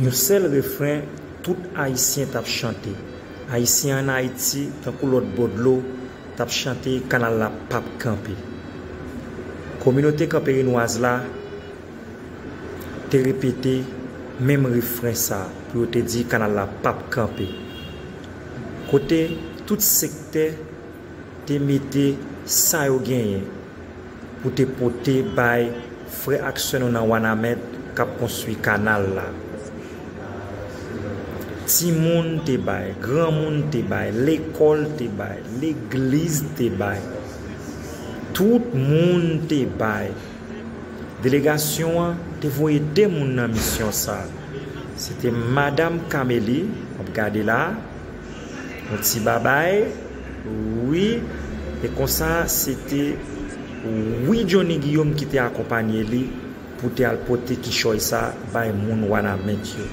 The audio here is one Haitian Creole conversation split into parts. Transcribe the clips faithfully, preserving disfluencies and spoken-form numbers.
Yon sèl refren tout Ayisyen t ap chante. Ayisyen ann Ayiti, tankou lòt bò dlo, t ap chante kanal la p ap kanpe. Kominote kanperinwaz la te repete menm refren sa a pou yo te di kanal la p ap kanpe. Kote tout sektè te mete sa yo genyen pou te pote bay frè ak sè nou nan Wanament k ap konstwi kanal la. Timoun te bay, granmoun te bay, lekòl te bay, legliz te bay. Tout moun te bay. Delegasyon an te voye de moun nan misyon sa a. Se te Madanm Kameli, w ap gade la, yon ti babay, wi, e konsa se te Wi Johnny Guillaume ki te akonpanye li pou te al pote kichòy sa bay moun Wanament yo.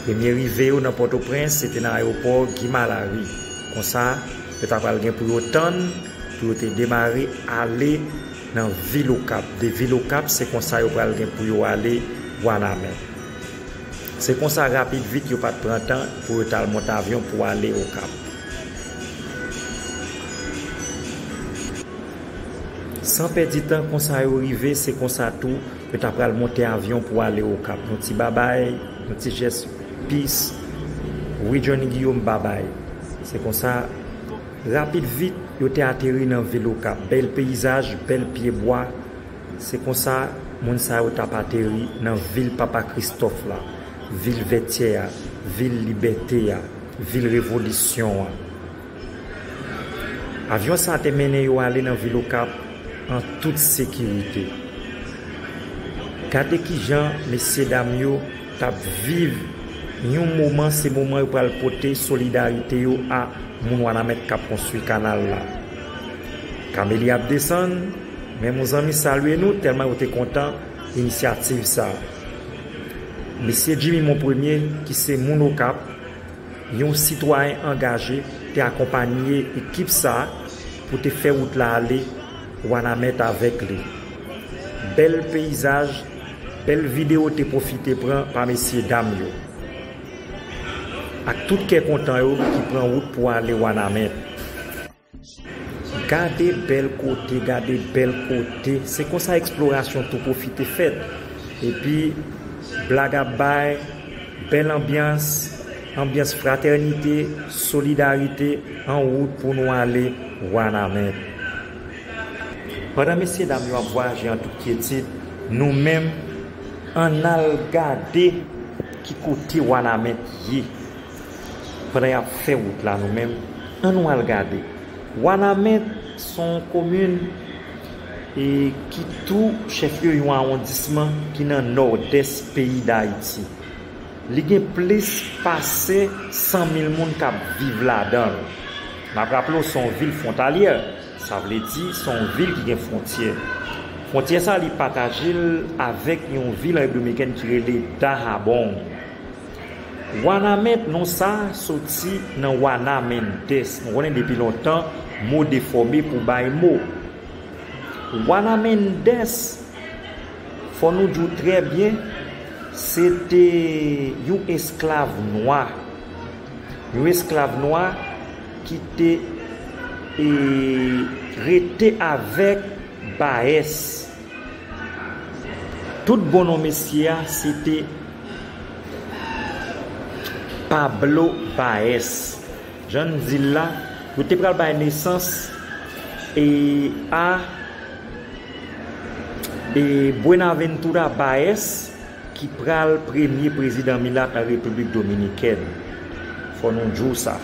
Premye rive yo nan Pòtoprens, se te nan ayewopò Guy Malary. Konsa, yo ta pral gen pou yo tann, pou yo te demare ale nan vil Okap. De vil Okap, se konsa yo pral gen pou yo ale Wanament. Se konsa, rapid vit, yo pa t pran tan pou yo t al monte avyon pou ale Okap. San pèdi tan, konsa yo rive, se konsa tou, yo ta pral monte avyon pou ale Okap. Yon ti babay, yon ti jès pis, Wi Johnny Guillaume babay. Se konsa, rapid vit, yo te ateri nan vil Okap. Bèl peyizaj, bèl pyebwa. Se konsa, moun sa yo t ap ateri nan vil Papa Kristòf la, vil Vètyè a, vil Libète a, vil Revolisyon an. Avyon sa a te mennen yo ale nan vil Okap an tout sekirite. Gade kijan mesye dam yo t ap viv yon moman, se moman yo pral pote solidarite yo a moun Wanament k ap konstwi kanal la. Kameli ap desann, men mon zanmi salye nou tèlman yo te kontan inisyativ sa a. Mesye Jimmy Mon Premye, ki se moun Okap, yon sitwayen angaje, te akonpanye ekip sa a pou te fè wout la ale Wanament avèk li. Bèl peyizaj, bèl videyo te pwofite pran pa mesye dam yo, ak tout kè kontan yo ki pran wout pou ale Wanament. Gade bèl kote, gade bèl kote. Se konsa eksplorasyon tou pwofite fèt. Epi, blag ap bay, bèl anbyans, anbyans fratènite, solidarite, an wout pou nou ale Wanament. Pandan mesye dam yo ap vwayaje an tout kyetid, nou menm, ann al gade ki kote Wanament ye. Pandan y ap fè wout la, nou menm, ann nou al gade. Wanament se yon komin e ki tou chèflye yon awondisman ki nan nòdès peyi Dayiti. Li gen plis pase san mil moun k ap viv ladan l. N ap raple w, se yon vil fwontalyè, sa vle di se yon vil ki gen fwontyè. Fwontyè sa, li pataje l avèk yon vil an Repiblik Dominikèn ki rele Dahabong. Wanament, non sa soti nan Wana Mendès. Nou konnen depi lontan, mo defòme pou bay mo. Wana Mendès, fò nou di w trè byen, se te yon esklav nwa. Yon esklav nwa ki te, e, rete avèk Baès. Tout bon non mesye a, se te Pablo Baès. Jan n di l la, yo te pral bay nesans e a e Buenaventura Baez, ki pral premye prezidan milat nan Repiblik Dominikèn. Fò nou di w sa.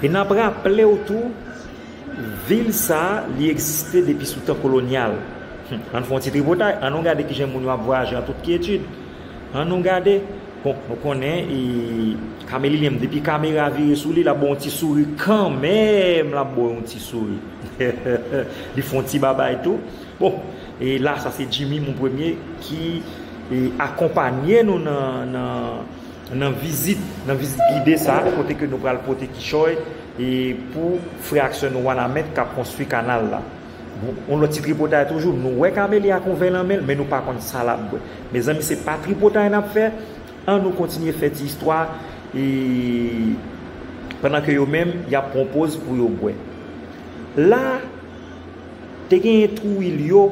E n ap raple w tou, vil sa a, li egziste depi sou tan kolonyal. Ann fè yon ti tripotay, ann nou gade kijan moun yo ap vwayaje an tout kyetid. Ann nou gade. Bon, nou konnen, e, Kameli li menm, depi kamera vire sou li, l ap ba w yon ti souri kanmenm, l ap ba w yon ti souri. Li fè yon ti babay tou. Bon, e la, sa se Jimmy, mon premye, ki, e, akonpanye nou nan, nan, nan vizit, nan vizit gide sa, kote ke nou pral pote kichòy, e, pou frè ak sè nou Wanament k ap konstwi kanal la. Bon, yon lòt ti tripotay toujou, nou wè Kameli ak yon vè nan men l, men nou pa konn sa l ap bwè. Mezanmi, se pa tripotay n ap fè, An nou kontinye fè ti istwa, e, pandan ke yo menm, y ap pran poz pou yo bwè. La, te genyen Trujillo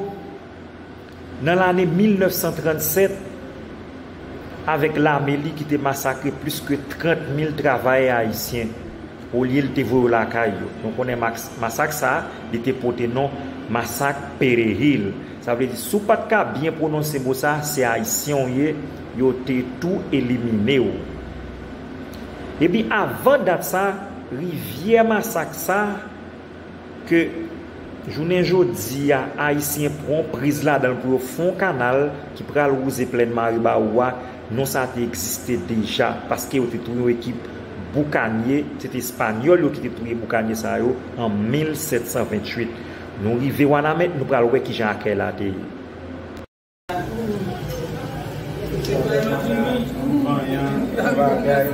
nan lane mil nèf san trannsèt avèk lame li ki te masakre plis ke trant mil travayè ayisyen. Olye l te voye yo lakay yo. Nou konnen mas-, masak sa a, li te pote non Masak Perejil. Sa vle di, si w pa t ka byen pwononse mo sa a, se Ayisyen w ye, yo te tou elimine w. Epi avan dat sa, rivyè masak sa a, ke jounen jodi a, Ayisyen pran priz ladan l pou yo fè yon kanal ki pral wouze plèn Maribawou a, non sa a te egziste deja, paske yo te touye yon ekip boukanye, se te Espanyòl yo ki te touye boukanye sa yo an mil sèt san venntuit. Nou rive Wanament, nou pral wè kijan akèy la te ye.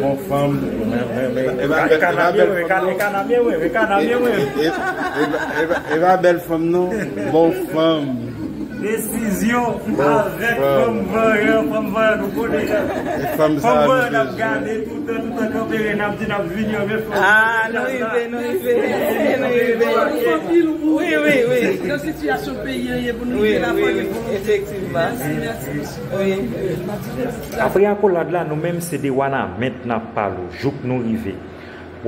Bon fanm. E pa bèl fanm non. Bon fanm. Desizyon avèk fanm vanyan, fanm vanyan nou konnen. Fanm vanyan n ap gade toutan, toutan kanpe n ap di n ap vini anmè fanm. Ah, nou rive, nou rive, nou rive. Wi, wi, wi. Nan sitiyasyon peyi an ye pou nou rive la, fò gen volonte. Efektivman. Mèsi, mèsi, mesye. Apre akolad la, nou menm se de Wanament n ap pale w, jouk nou rive.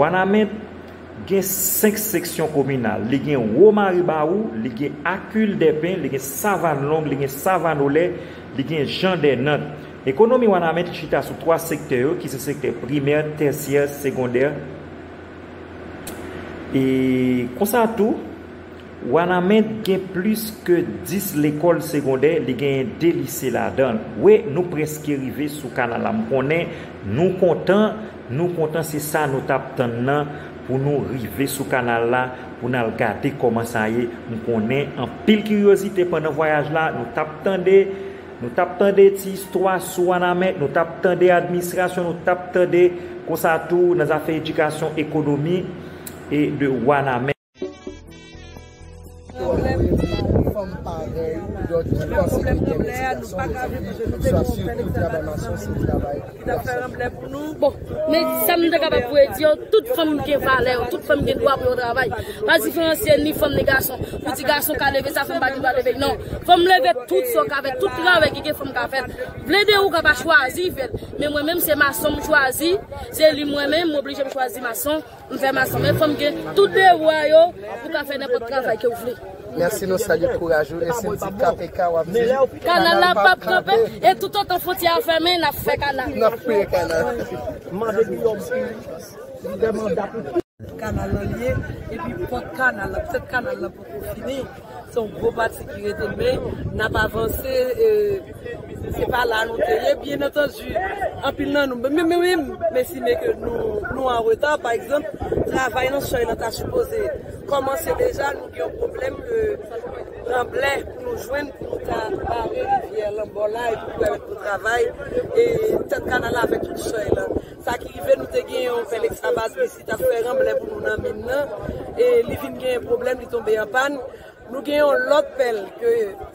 Wanament gen senk seksyon kominal. Li gen Wo Maribawou, li gen Akil Dèpen, li gen Savann Long, li gen Savann Olè, li gen Jan Dènant. Ekonomi Wanament chita sou twa sektè yo, ki se sektè primè, tèsyè, segondè. E konsa tou, Wanament gen plis ke dis lekòl segondè, li genyen de lise ladan l. Wi, nou prèske rive sou kanal la. M konnen nou kontan, nou kontan, se sa nou t ap tann nan pou nou rive sou kanal la, pou n al gade kòman sa ye. M konnen anpil kiryozite pandan vwayaj la, nou t ap tande, nou t ap tande ti istwa sou Wanament, nou t ap tande administrasyon, nou t ap tande konsa tou nan zafè edikasyon, ekonomi e de Wanament. Fanm parèy ou, lòt ki panse ke gen mezi gason, mezanmi, swa si ou travay mason, si ou travay gason. Bon, men sa m te kapab pou di yo, tout fanm gen valè yo, tout fanm gen dwa pou yo travay. Pa diferansye ni fanm ni gason. Pou di gason ka leve sa, fanm pa gen dwa leve l, non. Fanm leve tout sa w ka fè, tout travay ki gen fanm ka fè. Vle de ou ka pa chwazi fè l. Men mwen menm se mason m chwazi, se li mwen menm, m oblije m chwazi mason. M fè mason, men fanm gen tout devwa yo pou ka fè nenpòt travay ke w vle. Mèsi, nou salye kouraj ou. E si m di K P K, w ap di kanal la p ap kanpe. E toutotan fwontyè a fèmen, n ap fè kanal. N ap fè kanal. Kanal lan li ye, epi pòt kanal la, petèt kanal la poko fini. Se yon gwo pati ki rete, men n ap avanse, e, se pa la nou te ye. Byen antandi, anpil nan nou, men, men, men, m estime ke nou, nou an reta. Pa egzanp, travay nan chay lan ta sipoze kòmanse deja, nou gen yon pwoblèm, e, ranblè pou nou jwenn, pou nou ta bare rivyè lan bò la, e pou pèmèt nou travay, e, tèt kanal la avèk tout chay lan. Sa ki rive, nou te gen yon pèl Exavase isit ap fè ranblè pou nou nan min nan, e li vin gen pwoblèm, li tonbe an pàn. Nou gen yon lòt pèl ke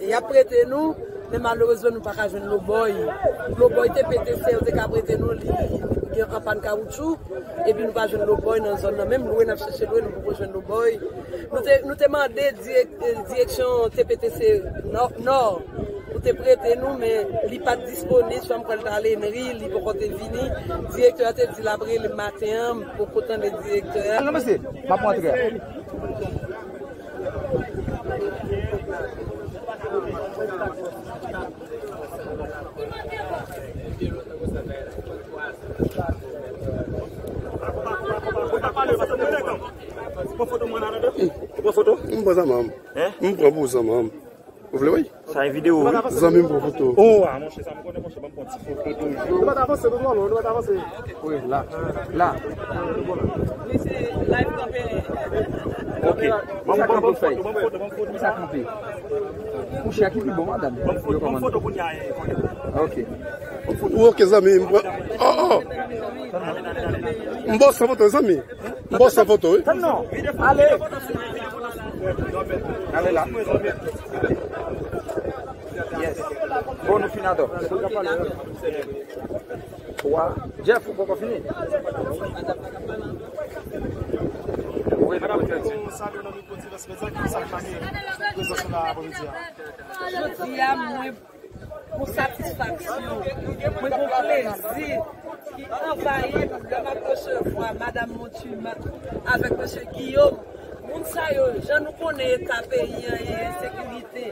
y ap prete nou, men malerezman nou pa ka jwenn lobòy. Lobòy T P T C yo te ka prete nou, li gen an pàn kawoutchou, epi nou pa jwenn lobòy nan zòn nan. Menm lwe n ap chèche lwe, nou poko jwenn lobòy. Nou te, nou te mande dirèk-, direksyon T P T C Nò, Nò, pou te prete nou, men li pa t disponib, swa m kwè l t al Enri, li poko te vini. Direktè a te di l ap rele maten an, m poko tande direktè a. Non, mesye, m ap rantre a. Pran foto mwen la, tande. Ou pran foto? M pran zanmanm. Hein? M pran pou zanmanm. Ou vle, wi? Sa e videyo, wi. Zanmi m pran foto. Oh, ah, monchè, sa m konnen, monchè, ban m pran ti foto toujou. Nou pa t avanse, nou pa t avanse. Wi, la. La. Li se live kanpe. Ok. Ban m, ban m, ban m foto, ban m foto, ban m foto. Sa kanpe. Kouche a ki pi bon, madanm. Ban m foto, ban m foto kounye a, eh, kounye a. Ok. Ou ok, zanmi, m pran. Oh, oh. M ba w san foto, zanmi. M ba w san foto, wi. Tann non. Ale. Ale la. Yes. Bon, nou fin atò. Bon, nou fin atò. Twa. Jeff, ou poko fini? Wi, nou poko fini. Prezans la apremidi a. Jodi a, mwen gon satisfaksyon, mwen gon plezi ki anvayi m lè m ap resevwa Madanm Montima avèk Mesye Guillaume. Moun sa yo, jan nou konnen eta peyi an ye, ensekirite,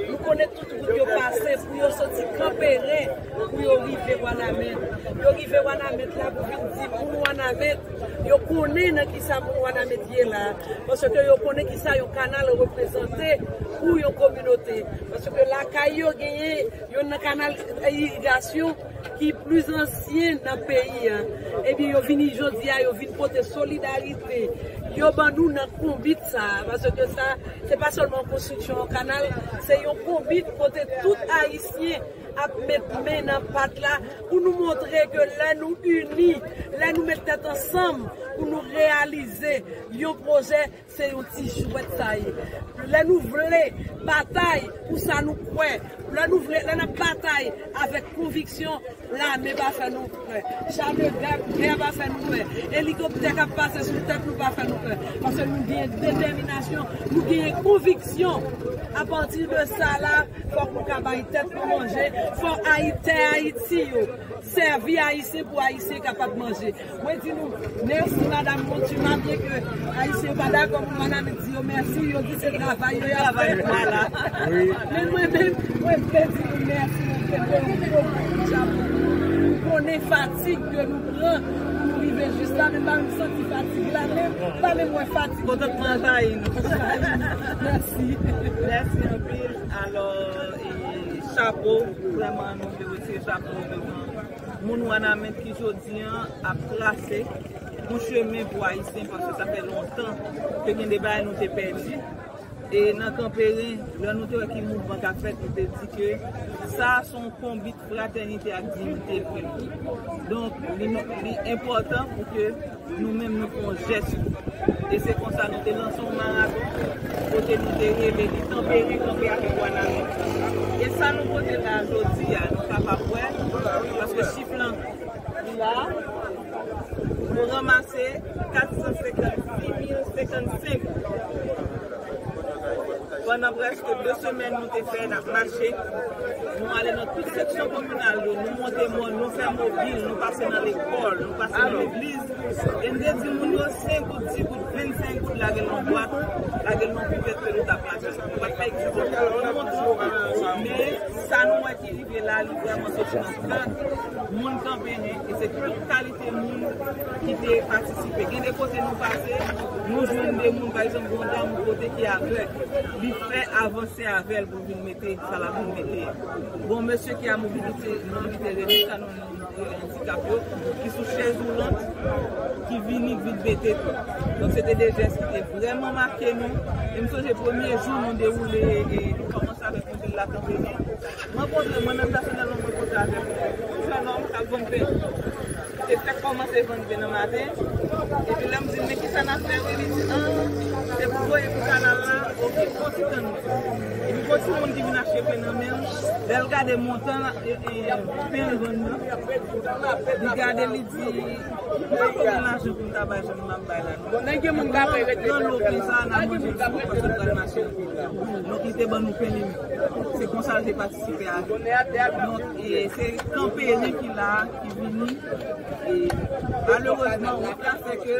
nou konnen tout wout yo pase pou yo soti Kanperen, pou yo rive Wanament. Yo rive Wanament la pou vin di moun Wanament, yo konnen nan kisa moun Wanament ye la, paske yo konnen kisa yon kanal reprezante pou yon kominote. Paske lakay yo genyen youn nan kanal irigasyon ki pli ansyen nan peyi a. Ebyen, yo vini jodi a, yo vin pote solidarite yo ban nou nan konbit sa a. Paske sa, se pa sèlman konstriksyon yon kanal, se yon konbit kote tout Ayisyen ap met men nan pat la pou nou montre ke lè nou ini, lè nou met tèt ansanm pou nou reyalize yon pwojè, se yon ti jwèt sa ye. Lè nou vle batay pou sa nou kwè, lè nou vle, lè n ap batay avèk konviksyon, lame pa fè nou pè, cha de gè pa fè nou pè, elikoptè k ap pase sou tèt nou pa fè nou pè. Paske nou gen detèminasyon, nou gen konviksyon. Apati de sa la, fòk nou ka bay tèt nou manje, fòk Ayi-, tè Ayiti yo sèvi Ayisyen pou Ayisyen kapab manje. Mwen di nou mèsi, Madanm Montima, byen ke Ayisyen yo pa dakò pou Madanm di yo mèsi, yo di se travay yo y ap fè. Travay yo la. Wi. Men mwen menm, mwen vle di nou mèsi, mwen kenbe yon gwo kout chapo. M konnen fatig ke nou pran pou nou rive jis la, men m pa menm santi fatig la, men m pa menm wè fatig. Kontantman anvayi nou. Mèsi. Mèsi anpil. Alò, e, chapo, vrèman, nou vle retire chapo devan moun Wanament ki jodi an ap trase yon chemen pou Ayisyen, paske sa fè lontan ke gen de bagay nou te pèdi. E nan Kanperen, lè nou te wè ki mouvman k ap fèt, nou te di ke sa a se yon konbit fratènite ak diyite l ye. Donk, li, li enpòtan pou ke nou menm nou fè yon jès. E se konsa nou te lanse yon maraton kote nou te rele li Kanperen kanpe avèk Wanament. E sa nou pote la jodi a, nou kapab wè, paske chif lan la, nou ranmase kat san senkannsis mil senkannsenk. Pandan prèske de semèn nou te fè n ap mache, nou ale nan tout seksyon kominal yo, nou monte mòn, nou fè mobil, nou pase nan lekòl, nou pase nan legliz, e n te di moun yo senk goud, dis goud, vennsenk goud, lage l nan bwat, lage l nan poubèl ke nou t ap mache. Nou pa t fè egzanp pou tout moun, men sa nou wè ki rive la, li vrèman soti nan kè moun Kanperen, e se tout kalite moun ki te patisipe. Gen de kote nou pase, nou jwenn de moun, pa egzanp, gen yon dam yon kote ki avèg. Li fè avanse avè l pou l vin mete sa l ap vin mete a. Bon, mesye ki a mobilite, mobilite redwit, sa nou rele andikap yo, ki sou chèz woulant, ki vini vin mete tou. Donk, se te de jès ki te vrèman make nou. E m sonje premye jou nou dewoule, e, nou kòmanse avèk yon vil la Kanperen. Mwen kontre, mwen menm pèsonèlman, mwen kontre avèk yon jèn nonm k ap vann pen. Li te fèk kòmanse vann pen nan maten. Epi lè m di l, "Men kisa n ap fè wi?" Li di, "Ah, se pou voye pou kanal la." Oke, fè yon ti tann. Epi gon timoun ki vin achte pen nan men l, lè l gade montan e, e, pen l vann nan, li gade, li di, "M pa ko gen lajan pou m ta bay jèn m ap bay la, non." Bon, nèg gen moun k ap rete nan lo pen sa, n ap manje l sou, paske l pral mache anpil. Donk, li te ban nou pen li menm. Se konsa l te patisipe avè nou. Donk, e, se Kanperen ki la, ki vini. E, malerezman, wout la fè ke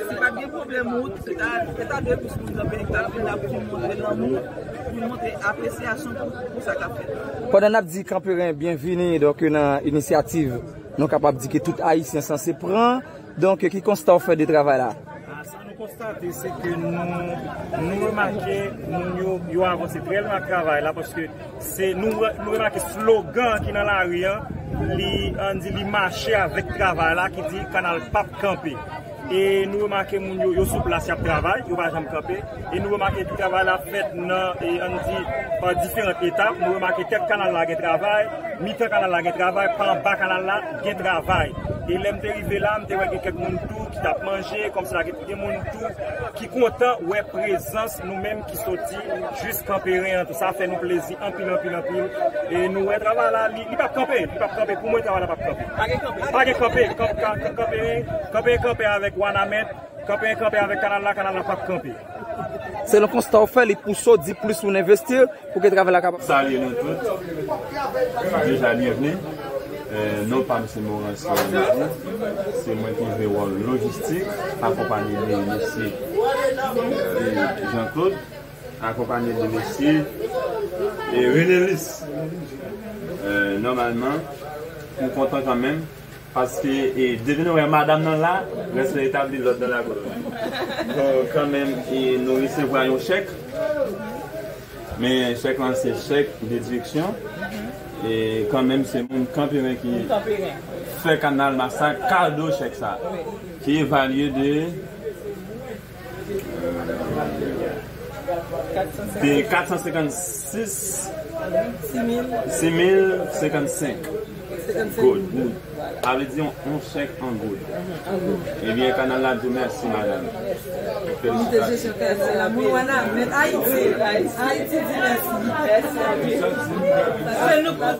si pa t gen pwoblèm wout, se ta, se ta gen plis moun Kanperen ki t ap vin la pou vin montre lanmou, pou vin montre apresyasyon pou, pou sa k ap fèt. Pandan n ap di Kanperen byenvini, donk, nan inisyativ, nou kapab di ke tout Ayisyen sanse pran. Donk, ki konsta w fè de travay la? A, sa nou konstate, se ke nou, nou remake moun yo, yo avanse trè lwen ak travay la, paske se, nou, nou remake slogan ki nan lari an, li, ann di, li mache avèk travay la, ki di kanal p ap kanpe. E nou remake moun yo, yo sou plas, y ap travay, yo pa janm kanpe. E nou remake tou travay la fèt nan, e, ann di, pa diferan etap. Nou remake tèt kanal la gen travay, mitan kanal la gen travay, pa anba kanal la gen travay. E lè m te rive la, m te wè gen kèk moun tou ki t ap manje, kòmsi la gen, gen moun tou ki kontan wè prezans nou menm ki soti jis Kanperen an tou. Sa fè nou plezi anpil, anpil, anpil. E nou wè travay la, li, li p ap kanpe, li p ap kanpe. Pou mwen, travay la p ap kanpe. Pa gen kanpe. Pa gen kanpe. Kanp-, ka-, ka-, Kanperen, Kanperen kanpe avèk Wanament, Kanperen kanpe avèk kanal la, kanal la p ap kanpe. Selon konsta w fè, li pouse w di plis moun envesti pou ke travay la kapab. Salye nou tout. Deja byenvni. Euh, non pa m se Morancy René. Se mwen ki jwe wòl lojistik, akonpanye de mesye, euh, Jean-Claude, akonpanye de mesye, euh, René Lis. Euh, nòmalman, m kontan kanmenm. Paske, e, depi nou wè madanm nan la, rès la etabli lòd nan lakou. Bon, kanmenm, e, nou resevwa yon chèk. Men chèk lan se chèk de direksyon. E kanmenm se moun Kanperen ki fè kanal Masak kado chèk sa. Ki evalye de de kat san senkannsis sis mil senkannsenk goud. Sa vle di yon, yon chèk an goud. Ebyen, kanal la di w mèsi, madanm. Felisitasyon.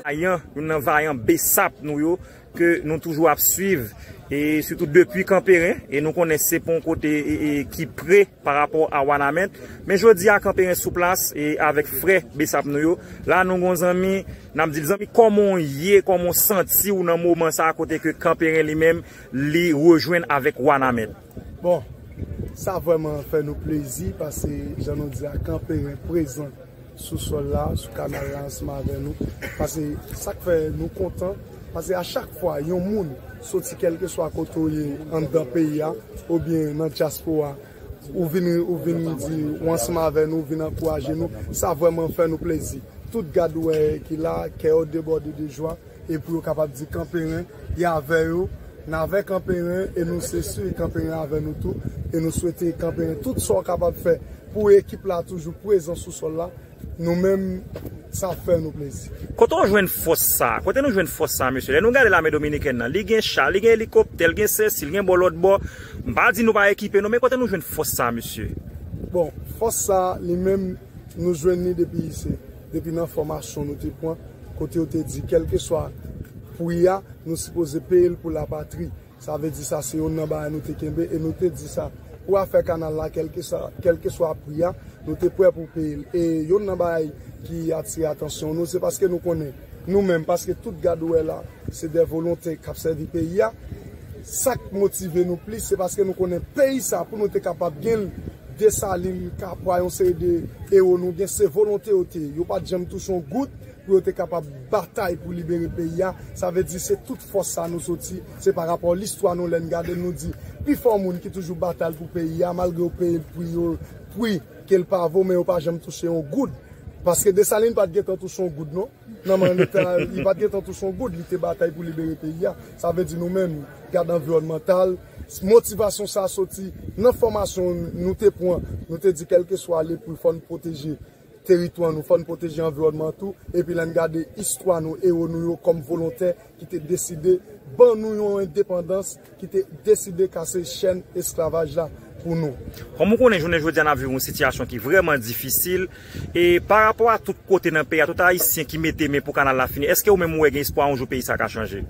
Vayan, youn nan vayan besap nou yo, ke nou toujou ap swiv, e sitou depi Kanperen, e nou konnen se pa yon kote, e, e, ki pre pa rapò a Wanament. Men jodi a, Kanperen sou plas, e avèk frè besap nou yo, la nou gon zanmi, n ap di l, zanmi, kòman w ye, kòman w santi w nan moman sa a kote ke Kanperen li menm, li rejwenn avèk Wanament? Bon, sa vrèman fè nou plezi, paske jan nou di a, Kanperen prezan sou sòl la, sou kanal la ansanm avè nou. Paske sa k fè nou kontan, paske a chak fwa yon moun soti kèlkeswa kote w ye anndan peyi a, oubyen nan dyaspora, ou vin, ou vin di, ou ansanm avè nou, ou vin ankouraje nou, sa vrèman fè nou plezi. Tout gad ou wè ki la, kè yo debòde de jwa, e pou yo kapab di Kanperen, y avè yo, n avè Kanperen, e nou se si Kanperen avè nou tou, e nou swete Kanperen tout sa w kapab fè pou ekip la toujou prezan sou sòl la, nou menm, sa fè nou plezi. Kote w jwenn fòs sa? Kote nou jwenn fòs sa, mesye? Lè nou gade lame dominikèn nan, li gen cha, li gen elikoptè, li gen sesi, li gen bò lòt bò. M pa di nou pa ekipe nou, men kote nou jwenn fòs sa, mesye? Bon, fòs sa, li menm, nou jwenn li depi se, depi nan fòmasyon nou te pran, kote yo te di, kèlkeswa pri a, nou sipoze peye l pou lapatri. Sa vle di sa se youn nan bagay nou te kenbe e nou te di sa. Pou afè kanal la, kèlkeswa, kèlkeswa pri a, nou te prè pou peye l. E youn nan bagay ki atire atansyon nou, se paske nou konnen, nou menm, paske tout gad ou wè la, se de volontè k ap sèvi peyi a. Sa k motive nou plis, se paske nou konnen peyi sa, pou nou te kapab gen l, Desalin, Kapwa, yon seri de ewo nou gen, se volonte yo te ye. Yo pa t janm touche yon goud pou yo te kapab batay pou libere peyi a. Sa vle di se tout fòs sa nou soti, se pa rapò listwa nou, lè n gade l, nou di pifò moun ki toujou batay pou peyi a, malgre yo peye l pri yo, pri ke l pa vo, men yo pa janm touche yon goud. Paske Desalin pa t gentan touche yon goud, non. Nan men leta, li pa t gentan touche yon goud, li te batay pou libere peyi a. Sa vle di nou menm, gad anviwònmantal, motivasyon sa soti nan fòmasyon nou te pran, nou te di kèlkeswa le pri, fò n pwoteje teritwa nou, fò n pwoteje anviwònman tou, epi lè n gade istwa nou, ewo nou yo kòm volontè ki te deside ban nou yon endepandans, ki te deside kase chèn esklavaj la pou nou. Kòm ou konnen, jounen jodi a n ap viv yon sitiyasyon ki vrèman difisil, e pa rapò a tout kote nan peyi a, tout Ayisyen ki mete men pou kanal la fini, èske ou menm ou wè gen espwa yon jou peyi sa ka chanje?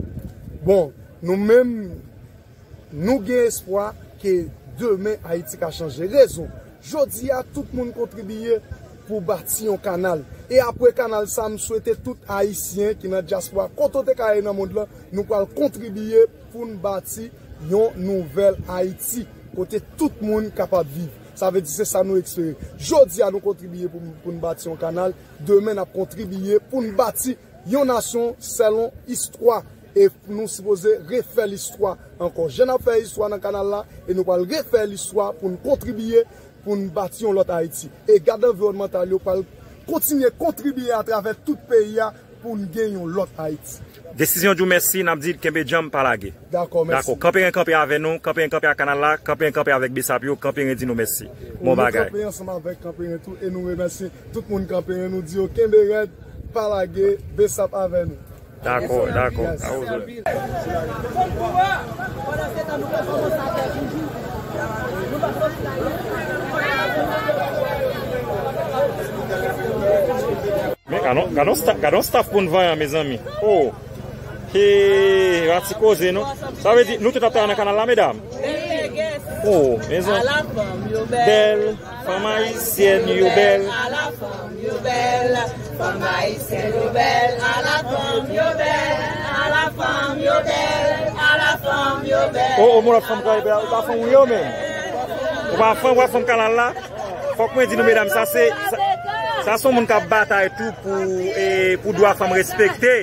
Bon, nou menm, nou gen espwa ke demen Ayiti ka chanje. Rezon, jodi a, tout moun kontribiye pou bati yon kanal. E apre kanal sa, m swete tout Ayisyen ki nan dyaspora, kote w te ka ye nan mond lan, nou pral kontribiye pou n bati yon nouvèl Ayiti, kote tout moun kapab viv. Sa vle di se sa nou espere. Jodi a, nou kontribiye pou, pou n bati yon kanal. Demen, n ap kontribiye pou n bati yon nasyon selon istwa. E nou sipoze refè listwa ankò. Jan n ap fè istwa nan kanal la, e nou pral refè listwa pou n kontribiye, pou n bati yon lòt Ayiti. E gad anviwònmantal yo pral kontinye kontribiye atravè tout peyi a pou n gen yon lòt Ayiti. Desizyon di w mèsi, n ap di kenbe djanm, pa lage. Dakò, mèsi. Dakò, Kanperen kanpe avè nou, Kanperen kanpe ak kanal la, Kanperen kanpe avèk besap yo, Kanperen di nou mèsi. Bon bagay. Nou kanpe ansanm avèk Kanperen tou, e nou remèsye tout moun Kanperen, nou di yo kenbe rèd, pa lage, besap avè nou. Dakò, dakò. Yes. A ou zòt. Gad yon sta-, gad yon staff pou n vanyan, mezanmi. Oh. Hey, pa ti koze, non. Sa vle di, nou tout ap travay nan kanal la, medam? Oh, mezanmi. Bèl, fanm ayisyèn yo bèl. Fanm ayisyèn yo bèl, ala fanm yo bèl, ala fanm yo bèl, ala fanm yo bèl. Oh, oh, mon lòt fanm kanal la, ou pa fanm ou yo menm. Ou pa fanm, ou pa fanm kanal la. Fòk mwen di nou, medam, sa se, sa, sa se yon moun k ap batay tou pou, e, pou dwa fanm respekte.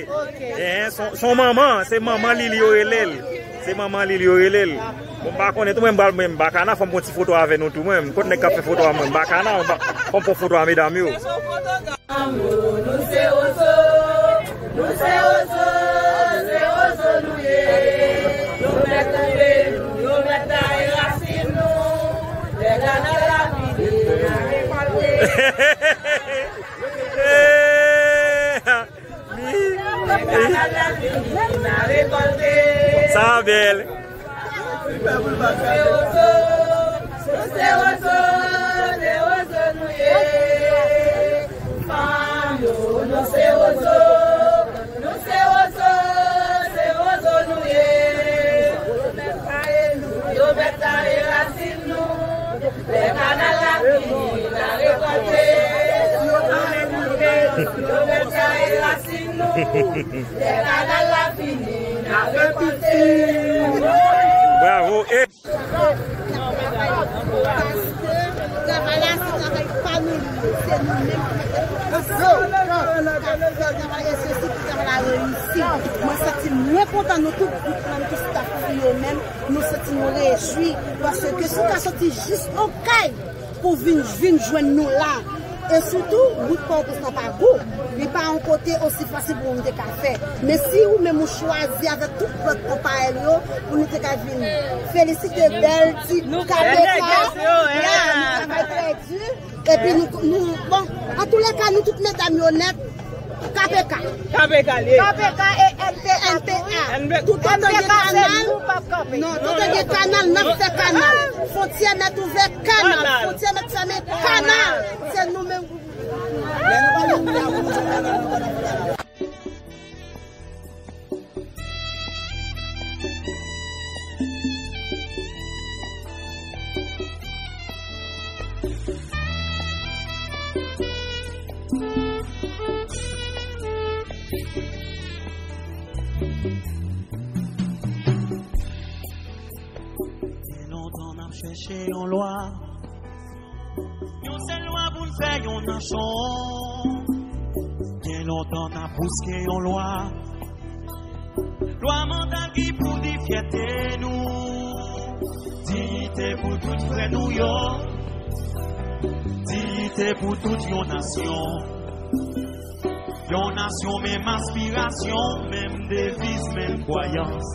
Hein, se, se yon manman, se manman Lili yo rele l. Se manman Lili yo rele l. Bon, m pa konnen tou, mwen m pral, mwen m bakana, fò m pran ti foto avè nou tou, mwen. Kot nèg k ap fè foto a mwen? M bakana, m ba-, fò m pran foto a medam yo. Nou se wozo, nou se wozo, se wozo nou ye. Yo mèt touye nou, yo mèt taye rasin nou. Lè kanal la fini, n a rekolte. Lè kanal la fini, n a rekolte. Sa bèl. Se wozo, se wozo, se wozo nou ye. Fanm yo, nou se wozo, nou se wozo, se wozo nou ye. Yo mèt taye rasin nou. Lè kanal la fini, n a rekolte. Yo mèt taye rasin nou. Lè kanal la fini, n a rekolte. Bravo. E paske travay la, se travay pa nou li ye, se nou menm ki mete ansanm k ap fè travay la, e se si pou travay la reyisi. Mwen santi m mwen kontan, nou tout gwoup lan, nou tout staff yo menm, nou santi nou rejwi, paske si w ka soti jis Okay pou vin, vin jwenn nou la. E sitou, wout Pòtoprens lan pa gou. Li pa yon kote osi fasil pou moun te ka fè. Men si ou menm ou chwazi avèk tout lòt konpayèl yo, pou nou te ka vin felisite bèl ti K P K. Ya, nou travay trè di. Epi nou, nou, bon, antoulèka, nou tout medam yo nèt, K P K. K P K li ye. K P K e N P A tou. N P A. Toutotan gen kanal, non, toutotan gen kanal, n ap fè kanal. Fwontyè mèt ouvè, kanal. Fwontyè mèt fèmen, kanal. Se nou menm. Gen lontan n ap chèche yon lwa. Yon sèl lwa pou n fè yon nasyon. Gen lontan n ap bouske yon lwa. Lwa mantal ki pou di fyète nou. Diyite pou tout frè nou yo. Diyite pou tout yon nasyon. Yon nasyon, menm aspirasyon, menm deviz, menm kwayans.